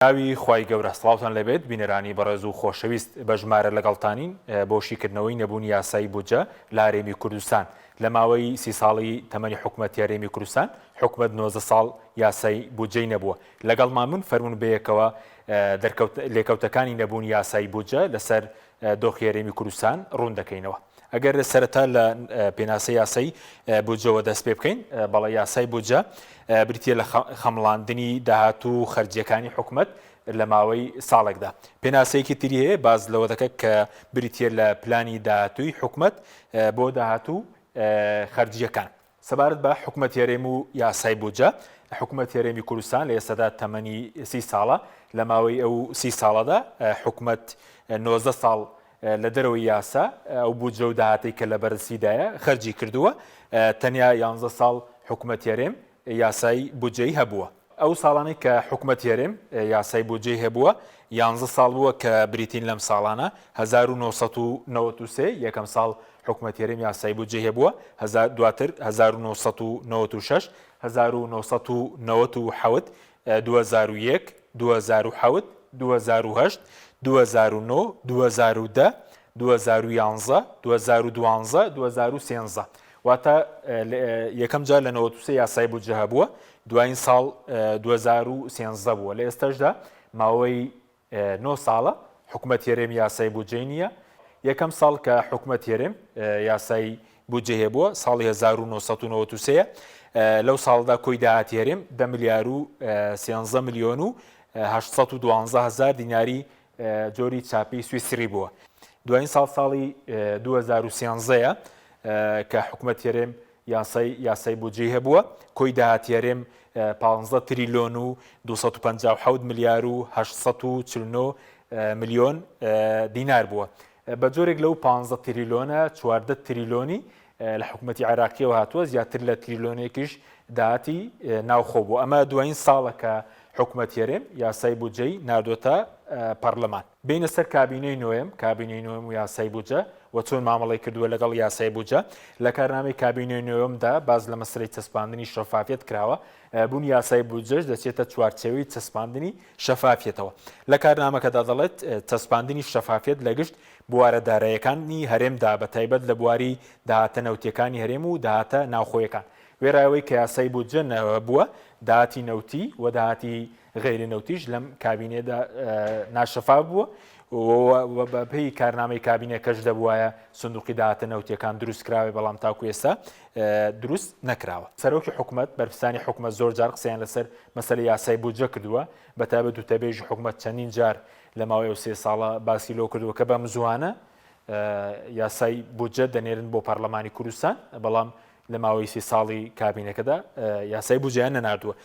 ناوی خوای گەورە سڵاوتان لێبێت بینەرانی بەڕێز و خۆشەویست بە ژمارە لەگەڵتانین بۆ شیکردنەوەی نەبوونی یاسای بودجە لە هەرێمی کوردستان لە ماوەی سی ساڵی تەمەنی حکومەتی هەرێمی کوردستان حکومەت 19 ساڵ یاسای بودجەی نەبووە لەگەڵمان بن فەرموون بەیەکەوە دەرکەوت لێکەوتەکانی نەبوونی یاسای بودجە لەسەر دۆخی هەرێمی کوردستان ڕوون دەکەینەوە. ئەگەر سەرەتا لە پێناسەی یاسای بودجەوە دەست پێ بکەین، بەڵێ یاسای بودجە بریتییە لە خەمڵاندنی داهات و خەرجییەکانی حکومەت لە ماوەی ساڵێکدا. پێناسەیەکی تری هەیە باس لەوە دەکات کە بریتییە لە پلانی داهاتووی حکومەت بۆ داهات و خەرجییەکان. سەبارەت بە حکومەتی هەرێم و یاسای بودجە، حکومەتی هەرێمی کوردستان لە ئێستادا تەمەنی سی ساڵە، لە ماوەی ئەو سی ساڵەدا حکومەت 19 ساڵ لە دەرەوەی یاسا ئەو بودجە و داهاتەی کە لە بەردەستیدایە خەرجی کردووە، تەنیا یانزە ساڵ حکومەتی هەرێم یاسای بودجەی هەبووە. ئەو ساڵانەی کە حکومەتی هەرێم یاسای بودجەی هەبووە یانزە ساڵ بووە کە بریتین لەم ساڵانە، 1993 یەکەم ساڵ حکومەتی هەرێم یاسای بودجەی هەبووە، دواتر 1996، 1997، 2001، 2007، 2008، 2009، 2010، 2011، 2012، 2013. واتە یەکەم جار لە 93 یاسای بودجە هەبووە، دوایین ساڵ 2013 بووە. لە ئێستاشدا ماوەی نۆ ساڵە حکومەتی هەرێم یاسای بودجەی نییە. یەکەم ساڵ کە حکومەتی هەرێم یاسای بودجەی هەبووە ساڵی 1993 ە. لەو ساڵدا کۆی داهاتی هەرێم دە ملیار و سێزدە ملیۆن و 812 هەزار دیناری جۆری چاپی سویسری بووە. دوایین ساڵ ساڵی 2013 ە کە حکومەتی هەرێم یاسای یاسای بودجەی هەبووە، کۆی داهاتی هەرێم 15 تریلۆن و 257 ملیار و 849 ملیۆن دینار بووە. بە جۆرێک لەو 15 تریلۆنە 14 تریلۆنی لە حکومەتی عێراقیەوە هاتووە، زیاتر لە تریلۆنێکیش داهاتی ناوخۆ بووە. ئەمە دوایین ساڵە کە حکومەتی هەرێم یاسای بودجەی ناردۆتە پەرلەمان. بێینە سەر کابینەی نۆیەم، کابینەی نۆیەم و یاسای بودجە و چۆن مامەڵەی کردووە لەگەڵ یاسای بودجە. لە کارنامەی کابینەی نۆیەمدا باس لە مەسەلەی چەسپاندنی شەفافیەت کراوە، بوونی یاسای بودجەش دەچێتە چوارچێوەی چەسپاندنی شەفافیەتەوە. لە کارنامەکەدا دەڵێت، چەسپاندنی شەفافیەت لە گشت بوارە داراییەکانی هەرێمدا بەتایبەت لە بواری داهاتە نەوتییەکانی هەرێم و داهاتە ناوخۆیەکان. وێڕای ئەوەی کە یاسای بودجە نەبووە، داهاتی نەوتی و داهاتی غەیرە نەوتیش لەم کابینەیەدا ناشەفاف بووە و بەپێی کارنامەی کابینەکەش دەبوایە سندوقی داهاتە نەوتیەکان دروست کراوێ بەڵام تاکو ئێستا دروست نەکراوە. سەرۆکی حکومەت، بەرپرسانی حکومەت زۆر جار قسەیان لەسەر مەسەلەی یاسای بودجە کردووە، بەتایبەت وتەبێژی حکومەت چەندین جار لە ماوەی ئەو سێ ساڵە باسی لەوە کردووە کە بەمزووانە یاسای بودجە دەنێرن بۆ پەرلەمانی کوردستان، بەڵام لە ماوەی سێ ساڵی کابینەکەدا یاسای بودجەیان نەناردووە.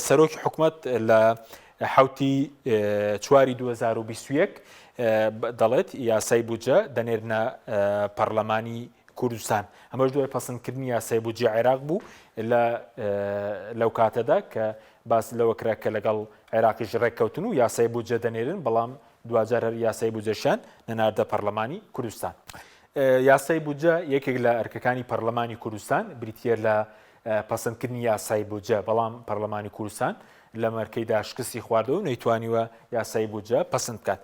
سەرۆکی حکومەت لە حوتی چواری 2021 دەڵێت یاسای بودجە دەنێرنە پەرلەمانی کوردستان. ئەمەش دوای پەسەندکردنی یاسای بودجەی عێراق بوو لە لەو کاتەدا کە باس لەوە کرا کە لەگەڵ عێراقیش ڕێککەوتن و یاسای بودجە دەنێرن، بەڵام دواجار هەر یاسای بودجەشیان نەناردە پەرلەمانی کوردستان. یاسای بودجە یەکێک لە ئەرکەکانی پەرلەمانی کوردستان بریتییە لە پەسەندکردنی یاسای بودجە، بەڵام پەرلەمانی کوردستان لەم ئەرکەیدا شکستی خواردەوە و نەیتوانیوە یاسای بودجە پەسند بکات.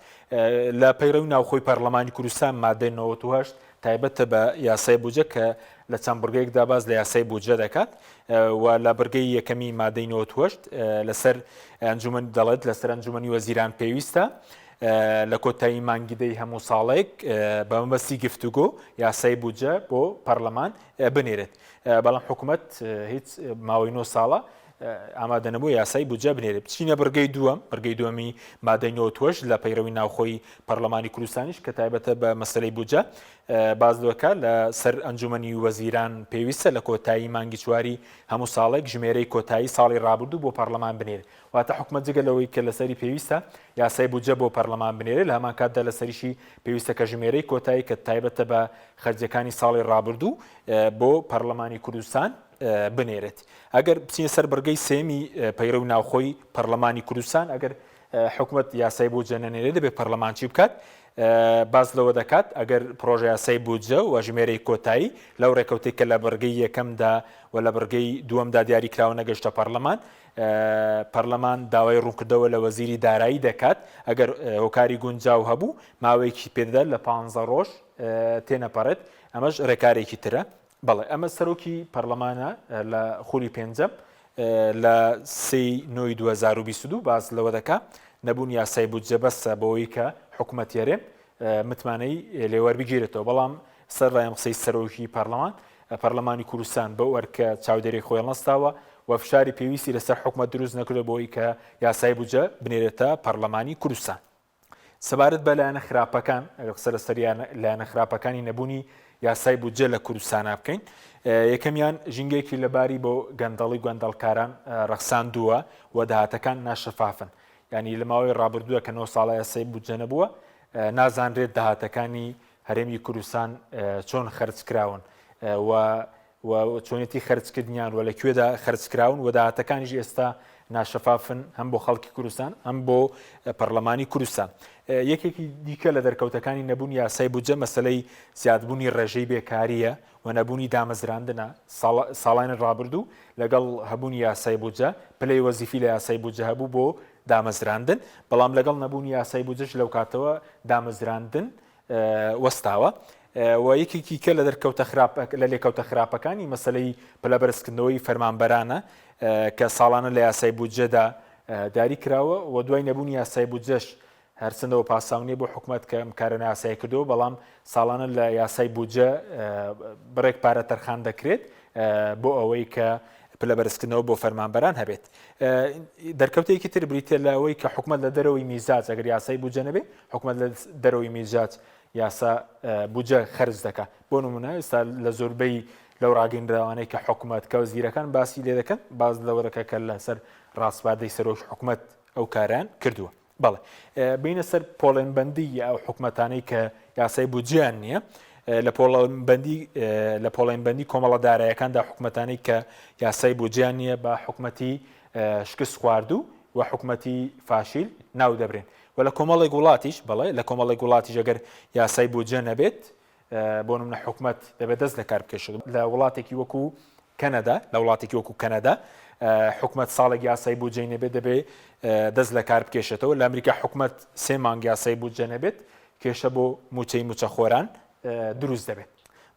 لە پەیڕەوی ناوخۆی پەرلەمانی کوردستان مادەی 98 تایبەتە بە یاسای بودجە کە لە چەند بڕگەیەکدا باس لە یاسای بودجە دەکات و لە بڕگەی یەکەمی مادەی 98 لەسەر ئەنجومەن دەڵێت لەسەر ئەنجومەنی وەزیران پێویستە لە کۆتایی مانگی دەی هەموو ساڵێک بە مەبەستی گفتوگۆ یاسای بودجە بۆ پەرلەمان بنێرێت بەڵام حکوومەت هیچ ماوەی نۆ ساڵە ئامادە نەبوو یاسای بودجە بنێرێت بچینە بڕگەی دووەم بڕگەی دووەمی مادەی نۆتوەش لە پەیڕەوی ناوخۆی پەرلەمانی کوردستانیش کە تایبەتە بە مەسلەی بودجە باز لەوەکە لە سەر ئەنجومەنی وەزیران پێویستە لە کۆتایی مانگی چواری هەموو ساڵێک ژمێرەی کۆتایی ساڵی ڕابردوو بۆ پەرلەمان بنێرێت واتە حکومەت جگە لەوەی کە لەسەری پێویستە یاسای بودجە بۆ پەرلەمان بنێرێت لە هەمان کاتدا لەسەریشی پێویستە کە ژمێرەی کۆتایی کە تایبەتە بە خەرجیەکانی ساڵی ڕابردوو بۆ پەرلەمانی کوردستان بنێرێت. ئەگەر بچینە سەر بڕگەی سێیەمی پەیڕەوی ناوخۆی پەرلەمانی کوردستان ئەگەر حکومەت یاسای بودجە نەنێرێت دەبێت پەرلەمان چی بکات؟ باس لەوە دەکات ئەگەر پرۆژە یاسای بودجە و ژمێرەی کۆتایی لەو ڕێکەوتەی کە لە بڕگەی یەکەمدا و لە بڕگەی دووەمدا دیاری کراوە نەگەشتە پەرلەمان، پەرلەمان داوای ڕوونکردەوە لە وەزیری دارایی دەکات، ئەگەر هۆکاری گونجاو هەبوو ماوەیەکی پێدەدات لە پانزە ڕۆژ تێنەپەڕێت، ئەمەش ڕێکارێکی ترە. بەڵێ ئەمە سەرۆکی پەرلەمانە لە خولی پێنجەم لە سێی نۆی 2022 باس لەوە دەکا نەبوون یاسای بودجە بەسە بۆی کە حکوومەت هەرێم متمانەی لێوەربگیرێتەوە بەڵام سەر ڕایم قسەی سەرۆکی پەرلەمان پەرلەمانی کوردستان بەو ئەرکە چاودێری خۆی هەڵنەستاوە و فشاری پێویستی لەسەر حکومەت دروست نەکردووە بۆی کە یاسای بودجە بنێرێتە پەرلەمانی کوردستان. سەبارەت بە لایەنە خراپەکان، ئەگەر قسە لەسەر لایەنە خراپەکانی نەبوونی یاسای بودجە لە کوردستانا بکەین، یەکەمیان ژینگەیەکی لەباری بۆ گەندەڵی گەندەڵکاران ڕەخساندووە و داهاتەکان ناشەفافن. یانی لە ماوەی ڕابردووە کە نۆ ساڵە یاسای بودجە نەبووە، نازانرێت داهاتەکانی هەرێمی کوردستان چۆن خەرج کراون و و چۆنێتی خەرجکردنیان و لە کوێدا خەرج کراون و داهاتەکانیش ئێستا ناشەفافن هەم بۆ خەڵکی کوردستان هەم بۆ پەرلەمانی کوردستان. یەکێکی دیکە لە دەرکەوتەکانی نەبوونی یاسای بودجە مەسەلەی زیادبوونی ڕێژەی بێکارییە و نەبوونی دامەزراندنە ساڵانی ڕابردوو لەگەڵ هەبوونی یاسای بودجە پلەی وەزیفی لە یاسای بودجە هەبوو بۆ دامەزراندن بەڵام لەگەڵ نەبوونی یاسای بودجەش لەو کاتەوە دامەزراندن وەستاوە و یەکێکی کە لە دەرکەوتە خراپ لە لێکەوتە خراپەکانی مەسلەی پلەبەرزکردنەوەی فەرمانبەرانە کە ساڵانە لە یاسای بودجەدا داری کراوە و دوای نەبوونی یاسای بودجەش هەرچەندەوە پاساو نییە بۆ حکومەت کە ئەم کارە نایاسایی کردووە بەڵام ساڵانە لە یاسای بودجە بڕێک پارە تەرخان دەکرێت بۆ ئەوەی کە پلە بەرزکردنەوە بۆ فەرمانبەران هەبێت دەرکەوتێکی تر بریتە لە ئەوەی کە حکومەت لە دەرەوەی میزاج ئەگەر یاسای بودجە نەبێ حکومەت لە دەرەوەی میزاج یاسا بودجە خەرج دەکات بۆ نمونە ئێستا لە زۆربەی لەو ڕاگەیندراوانەی کە حکومەت کە وەزیرەکان باسی لێ دەکەن باز لەوە دەکە کە لەسەر ڕاسپاردەی سەرۆکی حکومەت ئەو کاران کردووە بەڵێ بینە سەر پۆڵێنبەندی ئەو حکومەتانەی کە یاسای بودجەیان نییە لە پۆڵێنبەندی لە پۆڵێنبەندی کۆمەڵە دارایەکاندا حکومەتانەی کە یاسای بودجەیان نییە بە حکومەتی شکست خواردوو و حکومەتی فاشیل ناو دەبرێن و لە کۆمەڵێک وڵاتیش بەڵێ لە کۆمەڵێک وڵاتیش ئەگەر یاسای بودجە نەبێت بۆ نمونە حکومەت دەبێت دەست لە کار بکێشێت لە وڵاتێکی وەکو کەنەدا لە وڵاتێکی وەکو کەنەدا حکومەت ساڵێک یاسای بودجەی نەبێت دەبێ دەست لە کار بکێشێتەوە لە ئەمریکا حکومەت سێ مانگ یاسای بودجە نەبێت کێشە بۆ موچەی موچەخۆران دروست دەبێت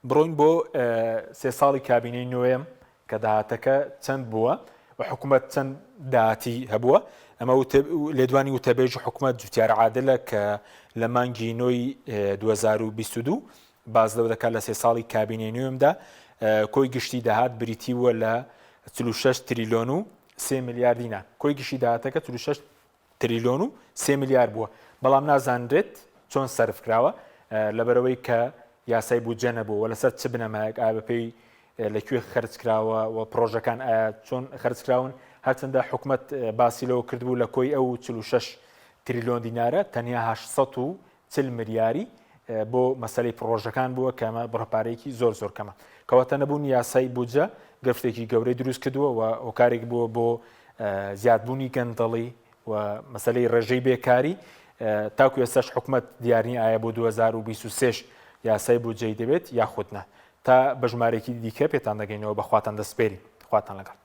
بڕۆین بۆ سێ ساڵی کابینەی نۆیەم کە داهاتەکە چەند بووە و حکومەت چەند داهاتی هەبووە، ئەمە لێدوانی وتەبێژی حکومەت جوتیار عادلە کە لە مانگی نۆی 2022 باس لەوە دەکات لە سێ ساڵی کابینەی نوێمدا کۆی گشتی داهات بریتی بووە لە 46 تریلۆن و 3 ملیار دینار کۆی گشتی داهاتەکە 46 تریلۆن و سێ ملیار بووە، بەڵام نازانرێت چۆن سەرف کراوە، لەبەرئەوەی کە یاسای بودجە نەبووە و لەسەر چ بنەمایەک ئایا بەپێی لە کوێ خەرج کراوە و پڕۆژەکان ئایا چۆن خەرج کراون، هەرچەندە حکومەت باسی لەوە کردبوو لە کۆی ئەو 46 تریلۆن دینارە تەنیا 840 ملیاری بۆ مەسەلەی پڕۆژەکان بووە کە ئەمە بڕە پارەیەکی زۆر زۆر کەمە. کەواتە نەبوونی یاسای بودجە گرفتێکی گەورەی دروست کردووە و هۆکارێک بووە بۆ زیادبوونی گەندەڵی و مەسەلەی ڕێژەی بێکاری تاکو ئێستاش حکومەت دیار نییە ئایا بۆ 2023 یاسای بودجەی دەبێت یاخود نا تا بە ژمارەیەکی دیکە پێتان دەگەینەوە بە خواتان دەسپێرین خواتان لەگەڵ.